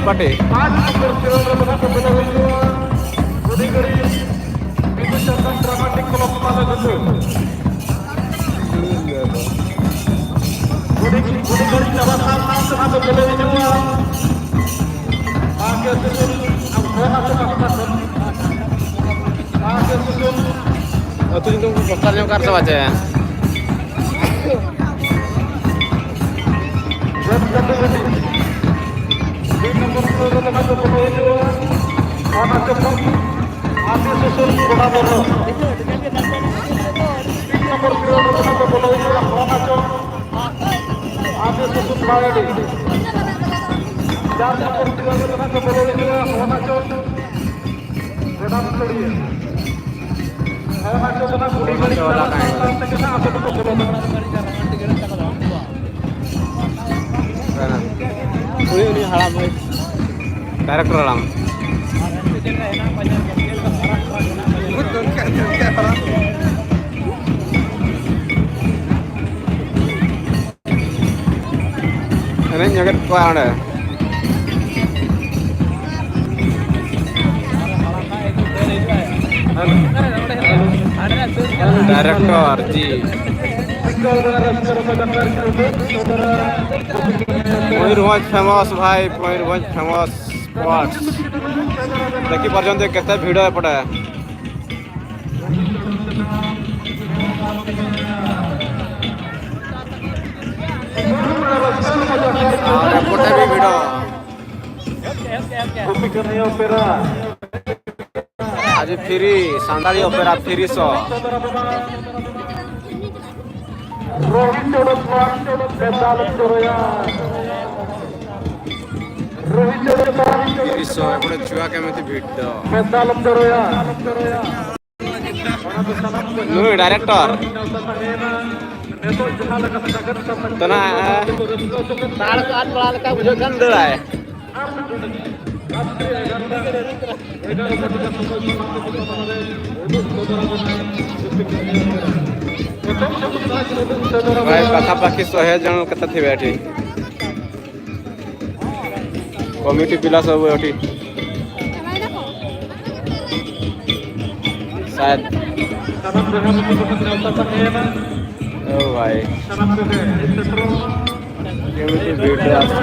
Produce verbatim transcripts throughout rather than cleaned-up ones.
ᱯᱟᱴᱤ᱾ ᱟᱹᱛᱩ ᱧᱩᱛᱩᱢ ᱠᱚ ᱯᱳᱥᱴᱟᱨ ᱧᱚᱜ ᱠᱟᱜ ᱥᱮ ᱵᱟᱝ ᱪᱮ? ᱩᱱᱤ, ᱩᱱᱤ ᱦᱟᱲᱟᱢ ᱦᱚᱲ᱾ ᱰᱟᱭᱨᱮᱠᱴᱚᱨ ᱦᱟᱲᱟᱢ᱾ ᱮᱱᱮᱡ ᱧᱚᱜᱮᱫ ᱠᱚᱣᱟ ᱚᱸᱰᱮ᱾ ᱰᱟᱭᱨᱮᱠᱴᱚᱨ ᱡᱤ᱾ ᱢᱚᱭᱩᱨᱵᱷᱚᱸᱡᱽ ᱯᱷᱮᱢᱟᱥ ᱵᱷᱟᱭ, ᱢᱚᱭᱩᱨᱵᱷᱚᱸᱡᱽ ᱯᱷᱮᱢᱟᱥ ᱥᱯᱚᱴᱥ। ଦେଖି ପାରୁଛନ୍ତି କେତେ ଭିଡ଼ ଏପଟେ। ᱟᱨ ᱮᱯᱚᱴᱮ ᱵᱤ ᱵᱷᱤᱲ। ᱟᱡ ᱯᱷᱤᱨᱤ ᱥᱟᱱᱛᱟᱲᱤ ᱚᱯᱮᱨᱟ ᱯᱷᱤᱨᱤ ᱥᱚ। ᱯᱷᱤᱨᱤ ᱥᱚ ᱮᱯᱚᱴᱮ ଛୁଆ କେମିତି ଭିଡ଼। ᱱᱩᱭ ଡାଇରେକ୍ଟର। ᱛᱚ ᱱᱟ, ᱛᱟᱲ ᱠᱚ ᱟᱫ ᱵᱟᱲᱟ ᱞᱮᱠᱟ ᱵᱩᱡᱷᱟᱹᱜ ᱠᱟᱱ ᱫᱟᱹᱲᱟᱭ᱾ ᱵᱷᱟᱭ, ᱯᱟᱠᱷᱟᱯᱟᱠᱷᱤ ᱥᱚᱦᱮ ᱡᱚᱱ ᱠᱟᱛᱷᱟ ᱛᱷᱤᱵᱮ ᱴᱷᱤᱠ। ᱠᱚᱢᱤᱴᱤ ᱯᱤᱞᱟ ᱥᱚᱵ ᱮᱴᱤ ᱥᱟᱭᱫ᱾ ᱥᱟᱱᱟᱢ ᱵᱚᱭᱦᱟ ᱢᱤᱥᱤ ᱠᱚ ᱴᱷᱮᱱ ᱱᱮᱣᱛᱟ ᱛᱟᱦᱮᱸᱭᱮᱱᱟ᱾ ᱳ ᱵᱷᱟᱭ᱾ ᱥᱟᱱᱟᱢ ᱠᱚᱜᱮ ᱦᱮᱡ ᱥᱮᱴᱮᱨᱚᱜ ᱢᱟ᱾ ᱠᱚᱢᱤᱴᱤ ᱵᱷᱤᱲ ᱨᱮ ᱟᱥᱛᱮ᱾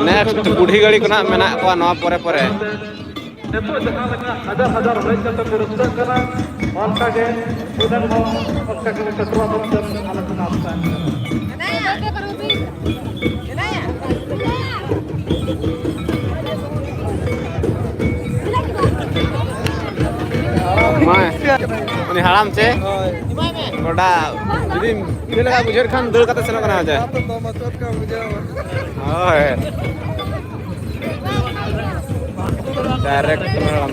ᱱᱮᱠᱥᱴ ᱵᱩᱰᱷᱤ ᱜᱟᱹᱲᱤ ᱠᱚ ᱱᱟᱜ ᱢᱮᱱᱟᱜ ᱠᱚᱣᱟ ᱱᱚᱣᱟ ᱯᱚᱨᱮ ᱯᱚᱨᱮ᱾ ᱱᱤᱛᱚᱜ ᱡᱟᱦᱟᱸ ᱞᱮᱠᱟ ᱦᱟᱡᱟᱨ ᱦᱟᱡᱟᱨ ᱦᱮᱡ ᱠᱟᱛᱮ ᱠᱚ ᱨᱟᱹᱥᱠᱟᱹᱜ ᱠᱟᱱᱟ, ᱚᱱᱠᱟ ᱜᱮ ᱤᱱᱟᱹ ᱦᱚᱸ ᱚᱱᱠᱟ ᱜᱮ ᱥᱮᱴᱮᱨᱚᱜ ᱟᱵᱚᱱ ᱟᱞᱮ ᱠᱷᱚᱱᱟᱜ᱾ ᱢᱟ, ᱩᱱᱤ ᱦᱟᱲᱟᱢ ᱪᱮ ᱜᱚᱰᱟ ᱡᱩᱫᱤ ᱤᱭᱟᱹ ᱞᱮᱠᱟ ᱵᱩᱡᱷᱟᱹᱣ ᱠᱷᱟᱱ ᱫᱟᱹᱲ ᱠᱟᱛᱮ ᱥᱮᱱᱚᱜ ᱠᱟᱱᱟ ᱡᱮ᱾ ᱦᱳᱭ᱾ ᱰᱟᱭᱨᱮᱠᱴ ᱦᱟᱲᱟᱢ᱾